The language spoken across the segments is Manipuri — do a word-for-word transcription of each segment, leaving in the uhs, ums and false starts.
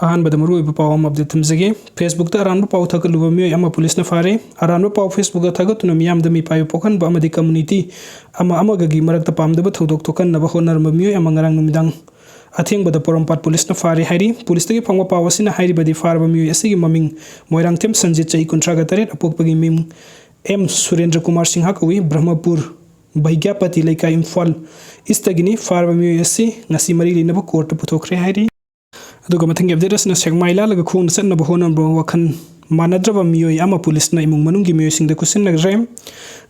ꯑꯍꯥꯟꯕꯗ ꯃꯔꯨꯑꯣꯏꯕ ꯄꯥꯎ ꯑꯃ ꯑꯞꯗꯦꯠ ꯊꯝꯖꯒꯦ꯫ Facebookꯇ ꯑꯔꯥꯟꯕ ꯄꯥꯎ ꯊꯥꯒꯠꯂꯨꯕ ꯃꯤꯑꯣꯏ ꯑꯃ ꯄꯨꯂꯤꯁꯅ ꯐꯥꯔꯦ꯫ ꯑꯔꯥꯟꯕ ꯄꯥꯎ Facebookꯇ ꯊꯥꯒꯠꯇꯨꯅ ꯃꯤꯌꯥꯝꯗ ꯃꯤꯄꯥꯏꯕ ꯄꯣꯛꯍꯟꯕ ꯑꯃꯗꯤ community ꯑꯃ ꯑꯃꯒꯒꯤ ꯃꯔꯛꯇ ꯄꯥꯝꯗꯕ ꯊꯧꯗꯣꯛ ꯊꯣꯛꯍꯟꯅꯕ ꯍꯣꯠꯅꯔꯝꯕ ꯃꯤꯑꯣꯏ ꯑꯃ ꯉꯔꯥꯡ ꯅꯨꯃꯤꯗꯥꯡ ꯑꯊꯦꯡꯕꯗ ꯄꯣꯔꯣꯝꯄꯥꯠ ꯄꯨꯂꯤꯁꯅ ꯐꯥꯔꯦ ꯍꯥꯏꯔꯤ꯫ ꯄꯨꯂꯤꯁꯇꯒꯤ ꯐꯪꯕ ꯄꯥꯎ ꯑꯁꯤꯅ ꯍꯥꯏꯔꯤꯕꯗꯤ ꯐꯥꯔꯕ ꯃꯤꯑꯣꯏ ꯑꯁꯤꯒꯤ ꯃꯃꯤꯡ ꯃꯣꯏꯔꯥꯡꯊꯦꯝ ꯁꯟꯖꯤꯠ, ꯆꯍꯤ ꯀꯨꯟꯊ꯭ꯔꯥꯒ ꯇꯔꯦꯠ, ꯑꯄꯣꯛꯄꯒꯤ ꯃꯤꯡ ꯑꯦꯝ ꯁꯨꯔꯦꯟꯗ꯭ꯔ ꯀꯨꯃꯥꯔ ꯁꯤꯡꯍ ꯀꯧꯏ, ꯕ꯭ꯔꯍꯃꯄꯨꯔ ꯕꯩꯒ꯭ꯌꯥꯄꯇꯤ ꯂꯩꯀꯥꯏ, ꯏꯝꯐꯥꯜ ꯏꯁꯇꯒꯤꯅꯤ꯫ ꯐꯥꯔꯕ ꯃꯤꯑꯣꯏ ꯑꯁꯤ ꯉꯁꯤ ꯃꯔꯤ ꯂꯩꯅꯕ ꯀꯣꯔꯠꯇ ꯄꯨꯊꯣꯛꯈ꯭ꯔꯦ ꯍꯥꯏꯔꯤ꯫ ꯑꯗꯨꯒ ꯃꯊꯪꯒꯤ ꯑꯞꯗꯦꯠ ꯑꯁꯤꯅ ꯁꯦꯛꯃꯥꯏ ꯂꯥꯜꯂꯒ ꯈꯣꯡꯅ ꯆꯠꯅꯕ ꯍꯣꯠꯅꯕ ꯋꯥꯈꯜ ꯃꯥꯟꯅꯗ꯭ꯔꯕ ꯃꯤꯑꯣꯏ ꯑꯃ ꯄꯨꯂꯤꯁꯅ ꯏꯃꯨꯡ ꯃꯅꯨꯡꯒꯤ ꯃꯤꯑꯣꯏꯁꯤꯡꯗ ꯈꯨꯠꯁꯤꯟꯅꯈ꯭ꯔꯦ꯫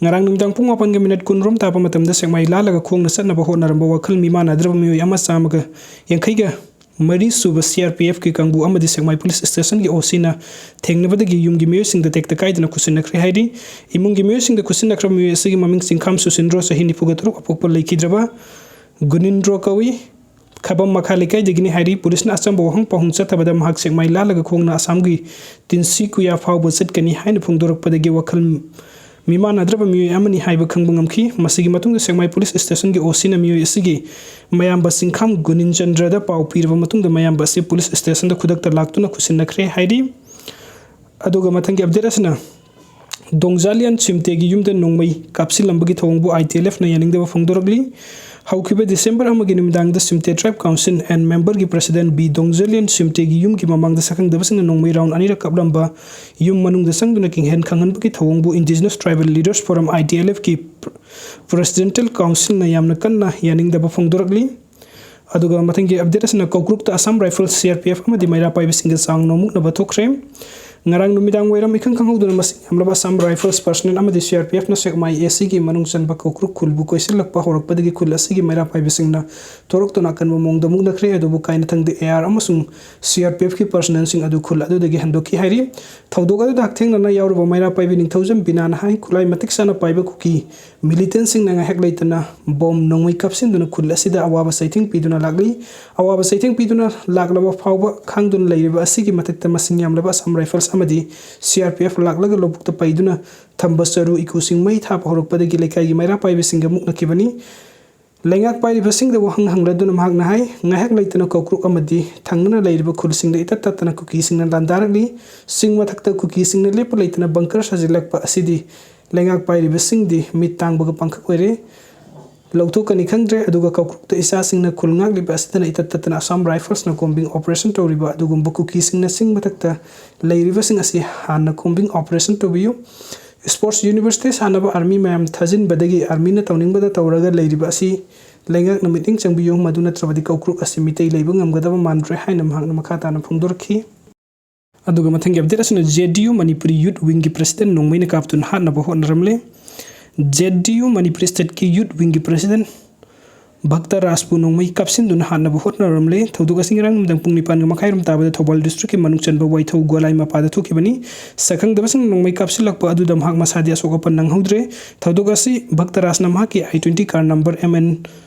ꯉꯔꯥꯡ ꯅꯨꯃꯤꯗꯥꯡ ꯄꯨꯡ ꯃꯥꯄꯟꯒ ꯃꯤꯅꯠ ꯀꯨꯟꯔꯣꯝ ꯇꯥꯕ ꯃꯇꯝꯗ ꯁꯦꯛꯃꯥꯏ ꯂꯥꯜꯂꯒ ꯈꯣꯡꯅ ꯆꯠꯅꯕ ꯍꯣꯠꯅꯔꯝꯕ ꯋꯥꯈꯜ ꯃꯤꯃꯥꯟꯅꯗ꯭ꯔꯕ ꯃꯤꯑꯣꯏ ꯑꯃ ꯆꯥꯝꯃꯒ ꯌꯥꯡꯈꯩꯒ ꯃꯔꯤ ꯁꯨꯕ CRPFꯀꯤ ꯀꯥꯡꯕꯨ ꯑꯃꯗꯤ ꯁꯦꯛꯃꯥꯏ ꯄꯨꯂꯤꯁ ꯁ꯭ꯇꯦꯁꯟꯒꯤ OCꯅ ꯊꯦꯡꯅꯕꯗꯒꯤ ꯌꯨꯝꯒꯤ ꯃꯤꯑꯣꯏꯁꯤꯡꯗ ꯇꯦꯛꯇ ꯀꯥꯏꯗꯅ ꯈꯨꯠꯁꯤꯟꯅꯈ꯭ꯔꯦ ꯍꯥꯏꯔꯤ꯫ ꯏꯃꯨꯡꯒꯤ ꯃꯤꯑꯣꯏꯁꯤꯡꯗ ꯈꯨꯠꯁꯤꯟꯅꯈ꯭ꯔꯕ ꯃꯤꯑꯣꯏ ꯑꯁꯤꯒꯤ ꯃꯃꯤꯡ ꯆꯤꯡꯈꯥꯝ ꯁꯨꯁꯤꯟꯗ꯭ꯔꯣ, ꯆꯍꯤ ꯅꯤꯐꯨꯒ ꯇꯔꯨꯛ, ꯑꯄꯣꯛꯄ ꯂꯩꯈꯤꯗ꯭ꯔꯕ ꯒꯨꯅꯤꯟꯗ꯭ꯔꯣ ꯀꯧꯏ꯫ ꯈꯕꯝ ꯃꯈꯥ ꯂꯩꯀꯥꯏꯗꯒꯤꯅꯤ ꯍꯥꯏꯔꯤ꯫ ꯄꯨꯂꯤꯁꯅ ꯑꯆꯝꯕ ꯋꯥꯍꯪ ꯄꯥꯎꯍꯪ ꯆꯠꯊꯕꯗ ꯃꯍꯥꯛ ꯁꯦꯛꯃꯥꯏ ꯂꯥꯜꯂꯒ ꯈꯣꯡꯅ ꯑꯁꯥꯝꯒꯤ ꯇꯤꯟꯁꯤꯀꯨꯌꯥ ꯐꯥꯎꯕ ꯆꯠꯀꯅꯤ ꯍꯥꯏꯅ ꯐꯣꯡꯗꯣꯔꯛꯄꯗꯒꯤ ꯋꯥꯈꯜ ꯃꯤꯃꯥꯟꯅꯗ꯭ꯔꯕ ꯃꯤꯑꯣꯏ ꯑꯃꯅꯤ ꯍꯥꯏꯕ ꯈꯪꯕ ꯉꯝꯈꯤ꯫ ꯃꯁꯤꯒꯤ ꯃꯇꯨꯡꯗ ꯁꯦꯛꯃꯥꯏ ꯄꯨꯂꯤꯁ ꯁ꯭ꯇꯦꯁꯟꯒꯤ OCꯅ ꯃꯤꯑꯣꯏ ꯑꯁꯤꯒꯤ ꯃꯌꯥꯝꯕ ꯆꯤꯡꯈꯥꯝ ꯒꯨꯅꯤꯟꯆꯟꯗ꯭ꯔꯗ ꯄꯥꯎ ꯄꯤꯔꯕ ꯃꯇꯨꯡꯗ ꯃꯌꯥꯝꯕ ꯑꯁꯤ ꯄꯨꯂꯤꯁ ꯁ꯭ꯇꯦꯁꯟꯗ ꯈꯨꯗꯛꯇ ꯂꯥꯛꯇꯨꯅ ꯈꯨꯠꯁꯤꯟꯅꯈ꯭ꯔꯦ ꯍꯥꯏꯔꯤ꯫ ꯑꯗꯨꯒ ꯃꯊꯪꯒꯤ ꯑꯞꯗꯦꯠ ꯑꯁꯤꯅ ꯗꯣꯡꯖꯥꯂꯤꯌꯥꯟ ꯁꯤꯝꯇꯦꯒꯤ ꯌꯨꯝꯗ ꯅꯣꯡꯃꯩ ꯀꯥꯞꯁꯤꯜꯂꯝꯕꯒꯤ ꯊꯧꯑꯣꯡꯕꯨ ITLFꯅ ꯌꯥꯅꯤꯡꯗꯕ ꯐꯣꯡꯗꯣꯔꯛꯂꯤ꯫ ꯍꯧꯈꯤꯕ ꯗꯤꯁꯦꯝꯕꯔ ꯑꯃꯒꯤ ꯅꯨꯃꯤꯗꯥꯡꯗ ꯁꯤꯝꯇꯦ tribe council and memberꯒꯤ president ꯕꯤ ꯗꯣꯡꯖꯥꯂꯤꯌꯥꯟ ꯁꯤꯝꯇꯦꯒꯤ ꯌꯨꯝꯒꯤ ꯃꯃꯥꯡꯗ ꯁꯛꯈꯪꯗꯕꯁꯤꯡꯅ ꯅꯣꯡꯃꯩ round ꯑꯅꯤꯔꯛ ꯀꯥꯞꯂꯝꯕ ꯌꯨꯝ ꯃꯅꯨꯡꯗ ꯆꯪꯗꯨꯅ ꯀꯤꯍꯟ ꯈꯪꯍꯟꯕꯒꯤ ꯊꯧꯑꯣꯡꯕꯨ Indigenous Tribal Leaders Forum, ITLFꯀꯤ presidential councilꯅ ꯌꯥꯝꯅ ꯀꯟꯅ ꯌꯥꯅꯤꯡꯗꯕ ꯐꯣꯡꯗꯣꯔꯛꯂꯤ꯫ ꯑꯗꯨꯒ ꯃꯊꯪꯒꯤ ꯑꯞꯗꯦꯠ ꯑꯁꯤꯅ ꯀꯧꯀ꯭ꯔꯨꯛꯇ Assam Rifles, CRPF ꯑꯃꯗꯤ ꯃꯩꯔꯥ ꯄꯥꯏꯕꯁꯤꯡꯒ ꯆꯥꯎꯅ ꯃꯨꯛꯅꯕ ꯊꯣꯛꯈ꯭ꯔꯦ꯫ ꯉꯔꯥꯡ ꯅꯨꯃꯤꯗꯥꯡ ꯋꯥꯏꯔꯝ ꯏꯈꯪ ꯈꯪꯍꯧꯗꯅ ꯃꯁꯤꯡ ꯌꯥꯝꯂꯕ Assam Rifles personnel ꯑꯃꯗꯤ CRPFꯅ ꯁꯦꯛꯃꯥꯏ ACꯒꯤ ꯃꯅꯨꯡ ꯆꯟꯕ ꯀꯧꯀ꯭ꯔꯨꯛ ꯈꯨꯜꯕꯨ ꯀꯣꯏꯁꯤꯜꯂꯛꯄ ꯍꯧꯔꯛꯄꯗꯒꯤ ꯈꯨꯜ ꯑꯁꯤꯒꯤ ꯃꯩꯔꯥ ꯄꯥꯏꯕꯁꯤꯡꯅ ꯊꯣꯔꯛꯇꯨꯅ ꯑꯀꯟꯕ ꯃꯑꯣꯡꯗ ꯃꯨꯛꯅꯈ꯭ꯔꯦ꯫ ꯑꯗꯨꯕꯨ ꯀꯥꯏꯅꯊꯪꯗ AR ꯑꯃꯁꯨꯡ CRPFꯀꯤ personnelꯁꯤꯡ ꯑꯗꯨ ꯈꯨꯜ ꯑꯗꯨꯗꯒꯤ ꯍꯟꯗꯣꯛꯈꯤ ꯍꯥꯏꯔꯤ꯫ ꯊꯧꯗꯣꯛ ꯑꯗꯨꯗ ꯍꯛꯊꯦꯡꯅꯅ ꯌꯥꯎꯔꯨꯕ ꯃꯩꯔꯥ ꯄꯥꯏꯕꯤ ꯅꯤꯡꯊꯧꯖꯝ ꯕꯤꯅꯥꯅ ꯍꯥꯏ, ꯈꯨꯠꯂꯥꯏ ꯃꯇꯤꯛ ꯆꯥꯅ ꯄꯥꯏꯕ ꯀꯨꯀꯤ militantꯁꯤꯡꯅ ꯉꯥꯏꯍꯥꯛ ꯂꯩꯇꯅ bomb ꯅꯣꯡꯃꯩ ꯀꯥꯞꯁꯤꯟꯗꯨꯅ ꯈꯨꯜ ꯑꯁꯤꯗ ꯑꯋꯥꯕ ꯆꯩꯊꯦꯡ ꯄꯤꯗꯨꯅ ꯂꯥꯛꯂꯤ꯫ ꯑꯋꯥꯕ ꯆꯩꯊꯦꯡ ꯄꯤꯗꯨꯅ ꯂꯥꯛꯂꯕ ꯐꯥꯎꯕ ꯈꯥꯡꯗꯨꯅ ꯂꯩꯔꯤꯕ ꯑꯁꯤꯒꯤ ꯃꯊꯛꯇ ꯃꯁꯤꯡ ꯌꯥꯝꯂꯕ Assam Rifles ꯑꯃꯗꯤ CRPF ꯂꯥꯛꯂꯒ ꯂꯧꯕꯨꯛꯇ ꯄꯩꯗꯨꯅ ꯊꯝꯕ ꯆꯔꯨ ꯏꯀꯨꯁꯤꯡ ꯃꯩ ꯊꯥꯕ ꯍꯧꯔꯛꯄꯗꯒꯤ ꯂꯩꯀꯥꯏꯒꯤ ꯃꯩꯔꯥ ꯄꯥꯏꯕꯤꯁꯤꯡꯒ ꯃꯨꯛꯅꯈꯤꯕꯅꯤ꯫ ꯂꯩꯉꯥꯛ ꯄꯥꯏꯔꯤꯕꯁꯤꯡꯗ ꯋꯥꯍꯪ ꯍꯪꯂꯗꯨꯅ ꯃꯍꯥꯛꯅ ꯍꯥꯏ, ꯉꯥꯏꯍꯥꯛ ꯂꯩꯇꯅ ꯀꯧꯀ꯭ꯔꯨꯛ ꯑꯃꯗꯤ ꯊꯪꯅꯅ ꯂꯩꯔꯤꯕ ꯈꯨꯜꯁꯤꯡꯗ ꯏꯇꯠ ꯇꯠꯇꯅ ꯀꯨꯀꯤꯁꯤꯡꯅ ꯂꯥꯟꯗꯥꯔꯛꯂꯤ꯫ ꯆꯤꯡ ꯃꯊꯛꯇ ꯀꯨꯀꯤꯁꯤꯡꯅ ꯂꯦꯞꯄ ꯂꯩꯇꯅ ꯕꯪꯀꯔ ꯁꯥꯖꯤꯜꯂꯛꯄ ꯑꯁꯤꯗꯤ ꯂꯩꯉꯥꯛ ꯄꯥꯏꯔꯤꯕꯁꯤꯡꯗꯤ ꯃꯤꯠ ꯇꯥꯡꯕꯒ ꯄꯥꯡꯈꯛ ꯑꯣꯏꯔꯦ꯫ ꯂꯧꯊꯣꯛꯀꯅꯤ ꯈꯪꯗ꯭ꯔꯦ꯫ ꯑꯗꯨꯒ ꯀꯧꯀ꯭ꯔꯨꯛꯇ ꯏꯆꯥꯁꯤꯡꯅ ꯈꯨꯜ ꯉꯥꯛꯂꯤꯕ ꯑꯁꯤꯗꯅ ꯏꯇꯠ ꯇꯠꯇꯅ ꯑꯁꯥꯝ ꯔꯥꯏꯐꯜꯁꯅ ꯀꯣꯝꯕꯤꯡ ꯑꯣꯄꯔꯦꯁꯟ ꯇꯧꯔꯤꯕ ꯑꯗꯨꯒꯨꯝꯕ ꯀꯨꯀꯤꯁꯤꯡꯅ ꯆꯤꯡ ꯃꯊꯛꯇ ꯂꯩꯔꯤꯕꯁꯤꯡ ꯑꯁꯤ ꯍꯥꯟꯅ ꯀꯣꯝꯕꯤꯡ ꯑꯣꯄꯔꯦꯁꯟ ꯇꯧꯕꯤꯌꯨ꯫ ꯁ꯭ꯄꯣꯔꯠꯁ ꯌꯨꯅꯤꯚꯔꯁꯤꯇꯤ ꯁꯥꯟꯅꯕ ꯑꯥꯔꯃꯤ ꯃꯌꯥꯝ ꯊꯥꯖꯤꯟꯕꯗꯒꯤ ꯑꯥꯔꯃꯤꯅ ꯇꯧꯅꯤꯡꯕꯗ ꯇꯧꯔꯒ ꯂꯩꯔꯤꯕ ꯑꯁꯤ ꯂꯩꯉꯥꯛꯅ ꯃꯤꯠꯌꯦꯡ ꯆꯪꯕꯤꯌꯨ, ꯃꯗꯨ ꯅꯠꯇ꯭ꯔꯕꯗꯤ ꯀꯧꯀ꯭ꯔꯨꯛ ꯑꯁꯤ ꯃꯤꯇꯩ ꯂꯩꯕ ꯉꯝꯒꯗꯕ ꯃꯥꯟꯗ꯭ꯔꯦ ꯍꯥꯏꯅ ꯃꯍꯥꯛꯅ ꯃꯈꯥ ꯇꯥꯅ ꯐꯣꯡꯗꯣꯔꯛꯈꯤ꯫ ꯑꯗꯨꯒ ꯃꯊꯪꯒꯤ ꯑꯞꯗꯦꯠ ꯑꯁꯤꯅ ꯖꯦ ꯗꯤ ꯌꯨ ꯃꯅꯤꯄꯨꯔꯤ ꯌꯨꯠ ꯋꯤꯡꯒꯤ ꯄ꯭ꯔꯁꯤꯗꯦꯟ ꯅꯣꯡꯃꯩꯅ ꯀꯥꯞꯇꯨꯅ ꯍꯥꯠꯅꯕ ꯍꯣꯠꯅꯔꯝꯂꯦ꯫ ꯖꯦ ꯗꯤ ꯌꯨ ꯃꯅꯤꯄꯨꯔꯤ ꯁ꯭ꯇꯦꯠꯀꯤ ꯌꯨꯠ ꯋꯤꯡꯒꯤ ꯄ꯭ꯔꯁꯤꯗꯦꯟ ꯚꯛꯇ ꯔꯥꯖꯄꯨ ꯅꯣꯡꯃꯩ ꯀꯥꯞꯁꯤꯟꯗꯨꯅ ꯍꯥꯠꯅꯕ ꯍꯣꯠꯅꯔꯝꯂꯦ꯫ ꯊꯧꯗꯣꯛ ꯑꯁꯤ ꯉꯔꯥꯡ ꯅꯨꯃꯤꯗꯥꯡ ꯄꯨꯡ ꯅꯤꯄꯥꯟꯒ ꯃꯈꯥꯏꯔꯣꯝ ꯇꯥꯕꯗ ꯊꯧꯕꯥꯜ ꯗꯤꯁꯇ꯭ꯔꯤꯛꯀꯤ ꯃꯅꯨꯡ ꯆꯟꯕ ꯋꯥꯏꯊꯧ ꯒꯣꯂꯥꯏ ꯃꯄꯥꯗ ꯊꯣꯛꯈꯤꯕꯅꯤ꯫ ꯁꯛꯈꯪꯗꯕꯁꯤꯡꯅ ꯅꯣꯡꯃꯩ ꯀꯥꯞꯁꯤꯜꯂꯛꯄ ꯑꯗꯨꯗ ꯃꯍꯥꯛ ꯃꯁꯥꯗꯤ ꯑꯁꯣꯛ ꯑꯄꯟ ꯅꯪꯍꯧꯗ꯭ꯔꯦ꯫ ꯊꯧꯗꯣꯛ ꯑꯁꯤ ꯚꯛꯇ ꯔꯥꯖꯅ ꯃꯍꯥꯛꯀꯤ i twenty car number M N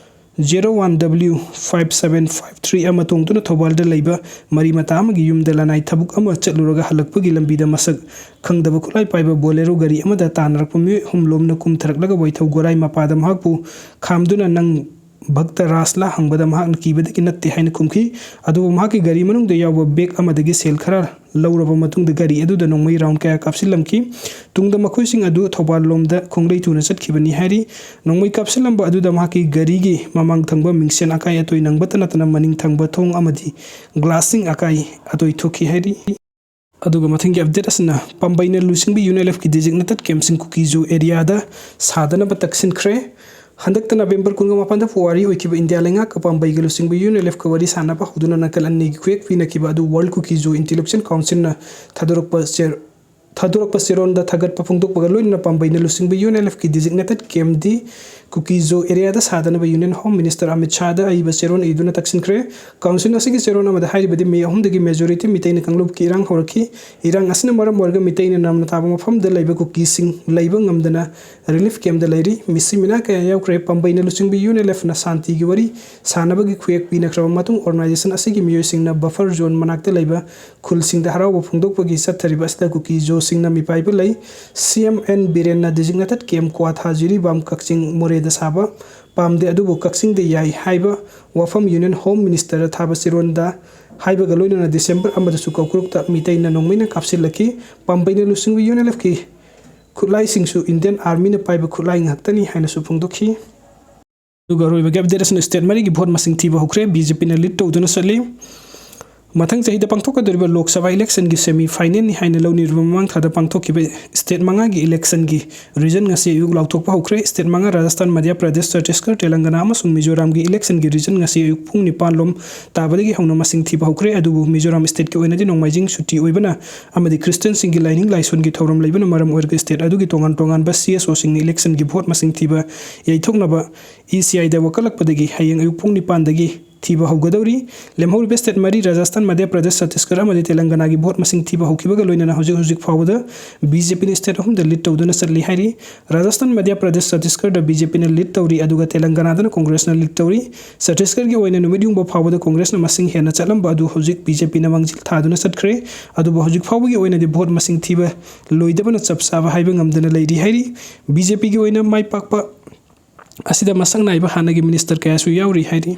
zero one W five seven five three ꯑꯃ ꯇꯣꯡꯗꯨꯅ ꯊꯧꯕꯥꯜꯗ ꯂꯩꯕ ꯃꯔꯤ ꯃꯇꯥ ꯑꯃꯒꯤ ꯌꯨꯝꯗ ꯂꯅꯥꯏ ꯊꯕꯛ ꯑꯃ ꯆꯠꯂꯨꯔꯒ ꯍꯜꯂꯛꯄꯒꯤ ꯂꯝꯕꯤꯗ ꯃꯁꯛ ꯈꯪꯗꯕ ꯈꯨꯠꯂꯥꯏ ꯄꯥꯏꯕ ꯕꯣꯂꯦꯔꯣ ꯒꯥꯔꯤ ꯑꯃꯗ ꯇꯥꯟꯅꯔꯛꯄ ꯃꯤꯑꯣꯏ ꯑꯍꯨꯝ ꯂꯣꯝꯅ ꯀꯨꯝꯊꯔꯛꯂꯒ ꯋꯥꯏꯊꯧ ꯒꯣꯔꯥꯏ ꯃꯄꯥꯗ ꯃꯍꯥꯛꯄꯨ ꯈꯥꯝꯗꯨꯅ, "ꯅꯪ ꯚꯛꯇ ꯔꯥꯖꯂꯥ?" ꯍꯪꯕꯗ ꯃꯍꯥꯛꯅ ꯀꯤꯕꯗꯒꯤ "ꯅꯠꯇꯦ" ꯍꯥꯏꯅ ꯈꯨꯝꯈꯤ꯫ ꯑꯗꯨꯕꯨ ꯃꯍꯥꯛꯀꯤ ꯒꯥꯔꯤ ꯃꯅꯨꯡꯗ ꯌꯥꯎꯕ ꯕꯦꯒ ꯑꯃꯗꯒꯤ ꯁꯦꯜ ꯈꯔ ꯂꯧꯔꯕ ꯃꯇꯨꯡꯗ ꯒꯥꯔꯤ ꯑꯗꯨꯗ ꯅꯣꯡꯃꯩ ꯔꯥꯎꯟ ꯀꯌꯥ ꯀꯥꯞꯁꯤꯜꯂꯝꯈꯤ꯫ ꯇꯨꯡꯗ ꯃꯈꯣꯏꯁꯤꯡ ꯑꯗꯨ ꯊꯧꯕꯥꯜ ꯂꯣꯝꯗ ꯈꯣꯡꯂꯩ ꯊꯨꯅ ꯆꯠꯈꯤꯕꯅꯤ ꯍꯥꯏꯔꯤ꯫ ꯅꯣꯡꯃꯩ ꯀꯥꯞꯁꯤꯜꯂꯝꯕ ꯑꯗꯨꯗ ꯃꯍꯥꯛꯀꯤ ꯒꯥꯔꯤꯒꯤ ꯃꯃꯥꯡ ꯊꯪꯕ ꯃꯤꯡꯁꯦꯟ ꯑꯀꯥꯏ ꯑꯇꯣꯏ ꯅꯪꯕꯇ ꯅꯠꯇꯅ ꯃꯅꯤꯡ ꯊꯪꯕ ꯊꯣꯡ ꯑꯃꯗꯤ ꯒ꯭ꯂꯥꯁꯁꯤꯡ ꯑꯀꯥꯏ ꯑꯇꯣꯏ ꯊꯣꯛꯈꯤ ꯍꯥꯏꯔꯤ꯫ ꯑꯗꯨꯒ ꯃꯊꯪꯒꯤ ꯑꯞꯗꯦꯠ ꯑꯁꯤꯅ ꯄꯥꯝꯕꯩꯅ ꯂꯨꯆꯤꯡꯕ ꯌꯨ ꯑꯦꯟ ꯑꯦꯜ ꯑꯦꯐꯀꯤ ꯗꯤꯖꯤꯛꯅꯦꯇꯦꯠ ꯀꯦꯝꯞꯁꯤꯡ ꯀꯨꯀꯤꯖꯨ ꯑꯦꯔꯤꯌꯥꯗ ꯁꯥꯗꯅꯕ ꯇꯛꯁꯤꯟꯈ꯭ꯔꯦ꯫ ꯍꯟꯗꯛꯇ ꯅꯕꯦꯝꯕꯔ ꯀꯨꯟꯒ ꯃꯥꯄꯟꯗ ꯄꯨꯋꯥꯔꯤ ꯑꯣꯏꯈꯤꯕ ꯏꯟꯗꯤꯌꯥ ꯂꯩꯉꯥꯛꯀ ꯄꯥꯝꯕꯩꯒ ꯂꯨꯆꯤꯡꯕ ꯌꯨ ꯑꯦꯟ ꯑꯦꯜ ꯑꯦꯐꯀ ꯋꯥꯔꯤ ꯁꯥꯟꯅꯕ ꯍꯧꯗꯨꯅ ꯅꯥꯀꯜ ꯑꯅꯤꯒꯤ ꯈꯨꯌꯦꯛ ꯄꯤꯅꯈꯤꯕ ꯑꯗꯨ ꯋꯥꯔꯜ ꯀꯨꯀꯤꯖꯨ ꯏꯟꯇꯦꯂꯦꯛꯆꯨꯋꯦꯜ ꯀꯥꯎꯟꯁꯤꯜꯅ ꯊꯥꯗꯣꯔꯛꯄ ꯆꯦꯔ-, ꯊꯥꯗꯣꯔꯛꯄ ꯆꯦꯔꯣꯟꯗ ꯊꯥꯒꯠꯄ ꯐꯣꯡꯗꯣꯛꯄꯒ ꯂꯣꯏꯅꯅ ꯄꯥꯝꯕꯩꯅ ꯂꯨꯆꯤꯡꯕ ꯌꯨ ꯑꯦꯟ ꯑꯦꯜ ꯑꯦꯐꯀꯤ ꯗꯤꯖꯤꯛꯅꯦꯇꯦꯠ ꯀꯦꯝꯞꯗꯤ ꯀꯨꯀꯤꯖꯨ ꯑꯦꯔꯤꯌꯥꯗ ꯁꯥꯗꯅꯕ ꯌꯨꯅꯤꯌꯟ ꯍꯣꯝ ꯃꯤꯅꯤꯁꯇꯔ ꯑꯃꯤꯠ ꯁꯥꯍꯗ ꯑꯏꯕ ꯆꯦꯔꯣꯟ ꯏꯗꯨꯅ ꯇꯛꯁꯤꯟꯈ꯭ꯔꯦ꯫ ꯀꯥꯎꯟꯁꯤꯜ ꯑꯁꯤꯒꯤ ꯆꯦꯔꯣꯟ ꯑꯃꯗ ꯍꯥꯏꯔꯤꯕꯗꯤ ꯃꯦ ꯑꯍꯨꯝꯗꯒꯤ ꯃꯦꯖꯣꯔꯤꯇꯤ ꯃꯤꯇꯩꯅ ꯀꯥꯡꯂꯨꯞꯀꯤ ꯏꯔꯥꯡ ꯍꯧꯔꯛꯈꯤ꯫ ꯏꯔꯥꯡ ꯑꯁꯤꯅ ꯃꯔꯝ ꯑꯣꯏꯔꯒ ꯃꯤꯇꯩꯅ ꯅꯝꯅ ꯇꯥꯕ ꯃꯐꯝꯗ ꯂꯩꯕ ꯀꯨꯀꯤꯁꯤꯡ ꯂꯩꯕ ꯉꯝꯗꯅ ꯔꯤꯂꯤꯐ ꯀꯦꯝꯞꯗ ꯂꯩꯔꯤ꯫ ꯃꯤꯁꯤ ꯃꯤꯅꯥ ꯀꯌꯥ ꯌꯥꯎꯈ꯭ꯔꯦ꯫ ꯄꯥꯝꯕꯩꯅ ꯂꯨꯆꯤꯡꯕ ꯌꯨ ꯑꯦꯟ ꯑꯦꯜ ꯑꯦꯐꯅ ꯁꯥꯟꯇꯤꯒꯤ ꯋꯥꯔꯤ ꯁꯥꯟꯅꯕꯒꯤ ꯈꯨꯌꯦꯛ ꯄꯤꯅꯈ꯭ꯔꯕ ꯃꯇꯨꯡ ꯑꯣꯔꯒꯅꯥꯏꯖꯦꯁꯟ ꯑꯁꯤꯒꯤ ꯃꯤꯑꯣꯏꯁꯤꯡꯅ ꯕꯐꯔ ꯖꯣꯟ ꯃꯅꯥꯛꯇ ꯂꯩꯕ ꯈꯨꯜꯁꯤꯡꯗ ꯍꯔꯥꯎꯕ ꯐꯣꯡꯗꯣꯛꯄꯒꯤ ꯆꯠꯊꯔꯤꯕ ꯑꯁꯤꯗ ꯀꯨꯀꯤꯖꯨꯁꯤꯡꯅ ꯃꯤꯄꯥꯏꯕ ꯂꯩ꯫ ꯁꯤ ꯑꯦꯝ ꯑꯦꯟ ꯕꯤꯔꯦꯟꯅ ꯗꯤꯖꯤꯛꯅꯦꯇꯦꯠ ꯀꯦꯝꯞ ꯀ꯭ꯋꯥꯊꯥ, ꯖꯤꯔꯤꯕꯥꯝ, ꯀꯛꯆꯤꯡ, ꯃꯣꯔꯦꯗ ꯁꯥꯕ ꯄꯥꯝꯗꯦ, ꯑꯗꯨꯕꯨ ꯀꯛꯆꯤꯡꯗ ꯌꯥꯏ ꯍꯥꯏꯕ ꯋꯥꯐꯝ Union Home Minister ꯊꯥꯕ ꯆꯤꯔꯣꯟꯗ ꯍꯥꯏꯕꯒ ꯂꯣꯏꯅꯅ December ꯑꯃꯗꯁꯨ ꯀꯧꯀ꯭ꯔꯨꯛꯇ ꯃꯤꯇꯩꯅ ꯅꯣꯡꯃꯩꯅ ꯀꯥꯞꯁꯤꯜꯂꯛꯈꯤ꯫ ꯄꯥꯝꯕꯩꯅ ꯂꯨꯆꯤꯡꯕ UNLFꯀꯤ ꯈꯨꯠꯂꯥꯏꯁꯤꯡꯁꯨ Indian Armyꯅ ꯄꯥꯏꯕ ꯈꯨꯠꯂꯥꯏ ꯉꯥꯛꯇꯅꯤ ꯍꯥꯏꯅꯁꯨ ꯐꯣꯡꯗꯣꯛꯈꯤ꯫ ꯑꯗꯨꯒ ꯑꯔꯣꯏꯕꯒꯤ update ꯑꯁꯤꯅ state ꯃꯔꯤꯒꯤ vote ꯃꯁꯤꯡ ꯊꯤꯕ ꯍꯧꯈ꯭ꯔꯦ꯫ BJPꯅ lead ꯇꯧꯗꯨꯅ ꯆꯠꯂꯤ꯫ ꯃꯊꯪ ꯆꯍꯤꯗ ꯄꯥꯡꯊꯣꯛꯀꯗꯧꯔꯤꯕ Lok Sabha electionꯒꯤ semi finalꯅꯤ ꯍꯥꯏꯅ ꯂꯧꯅꯔꯤꯕ ꯃꯃꯥꯡ ꯊꯥꯗ ꯄꯥꯡꯊꯣꯛꯈꯤꯕ state ꯃꯉꯥꯒꯤ electionꯒꯤ result ꯉꯁꯤ ꯑꯌꯨꯛ ꯂꯥꯎꯊꯣꯛꯄ ꯍꯧꯈ꯭ꯔꯦ꯫ State ꯃꯉꯥ, Rajasthan, Madhya Pradesh, Chhattisgarh, Telangana ꯑꯃꯁꯨꯡ ꯃꯤꯖꯣꯔꯥꯝꯒꯤ electionꯒꯤ result ꯉꯁꯤ ꯑꯌꯨꯛ ꯄꯨꯡ ꯅꯤꯄꯥꯟ ꯂꯣꯝ ꯇꯥꯕꯗꯒꯤ ꯍꯧꯅ ꯃꯁꯤꯡ ꯊꯤꯕ ꯍꯧꯈ꯭ꯔꯦ꯫ ꯑꯗꯨꯕꯨ ꯃꯤꯖꯣꯔꯥꯝ stateꯀꯤ ꯑꯣꯏꯅꯗꯤ ꯅꯣꯡꯃꯥꯏꯖꯤꯡ ꯁꯨꯇꯤ ꯑꯣꯏꯕꯅ ꯑꯃꯗꯤ Christianꯁꯤꯡꯒꯤ ꯂꯥꯏꯅꯤꯡ ꯂꯥꯏꯁꯣꯟꯒꯤ ꯊꯧꯔꯝ ꯂꯩꯕꯅ ꯃꯔꯝ ꯑꯣꯏꯔꯒ state ꯑꯗꯨꯒꯤ ꯇꯣꯉꯥꯟ ꯇꯣꯉꯥꯟꯕ CSOꯁꯤꯡꯅ electionꯒꯤ vote ꯃꯁꯤꯡ ꯊꯤꯕ ꯌꯩꯊꯣꯛꯅꯕ ECIꯗ ꯋꯥꯀꯠꯂꯛꯄꯗꯒꯤ ꯍꯌꯦꯡ ꯑꯌꯨꯛ ꯄꯨꯡ ꯅꯤꯄꯥꯟꯗꯒꯤ ꯊꯤꯕ ꯍꯧꯒꯗꯧꯔꯤ꯫ ꯂꯦꯝꯍꯧꯔꯤꯕ state ꯃꯔꯤ, Rajasthan, Madhya Pradesh, Chhattisgarh ꯑꯃꯗꯤ Telanganaꯒꯤ vote ꯃꯁꯤꯡ ꯊꯤꯕ ꯍꯧꯈꯤꯕꯒ ꯂꯣꯏꯅꯅ ꯍꯧꯖꯤꯛ ꯍꯧꯖꯤꯛ ꯐꯥꯎꯕꯗ BJPꯅ state ꯑꯍꯨꯝꯗ lead ꯇꯧꯗꯨꯅ ꯆꯠꯂꯤ ꯍꯥꯏꯔꯤ꯫ Rajasthan, Madhya Pradesh, Chhattisgarhꯗ BJPꯅ lead ꯇꯧꯔꯤ, ꯑꯗꯨꯒ Telanganaꯗꯅ Congressꯅ lead ꯇꯧꯔꯤ꯫ Chhattisgarhꯒꯤ ꯑꯣꯏꯅ ꯅꯨꯃꯤꯠ ꯌꯨꯡꯕ ꯐꯥꯎꯕꯗ Congressꯅ ꯃꯁꯤꯡ ꯍꯦꯟꯅ ꯆꯠꯂꯝꯕ ꯑꯗꯨ ꯍꯧꯖꯤꯛ BJPꯅ ꯃꯥꯡꯖꯤꯜ ꯊꯥꯗꯨꯅ ꯆꯠꯈ꯭ꯔꯦ꯫ ꯑꯗꯨꯕꯨ ꯍꯧꯖꯤꯛ ꯐꯥꯎꯕꯒꯤ ꯑꯣꯏꯅꯗꯤ vote ꯃꯁꯤꯡ ꯊꯤꯕ ꯂꯣꯏꯗꯕꯅ ꯆꯞ ꯆꯥꯕ ꯍꯥꯏꯕ ꯉꯝꯗꯅ ꯂꯩꯔꯤ ꯍꯥꯏꯔꯤ꯫ BJPꯒꯤ ꯑꯣꯏꯅ ꯃꯥꯏ ꯄꯥꯛꯄ ꯑꯁꯤꯗ ꯃꯁꯛ ꯅꯥꯏꯕ ꯍꯥꯟꯅꯒꯤ minister ꯀꯌꯥꯁꯨ ꯌꯥꯎꯔꯤ ꯍꯥꯏꯔꯤ꯫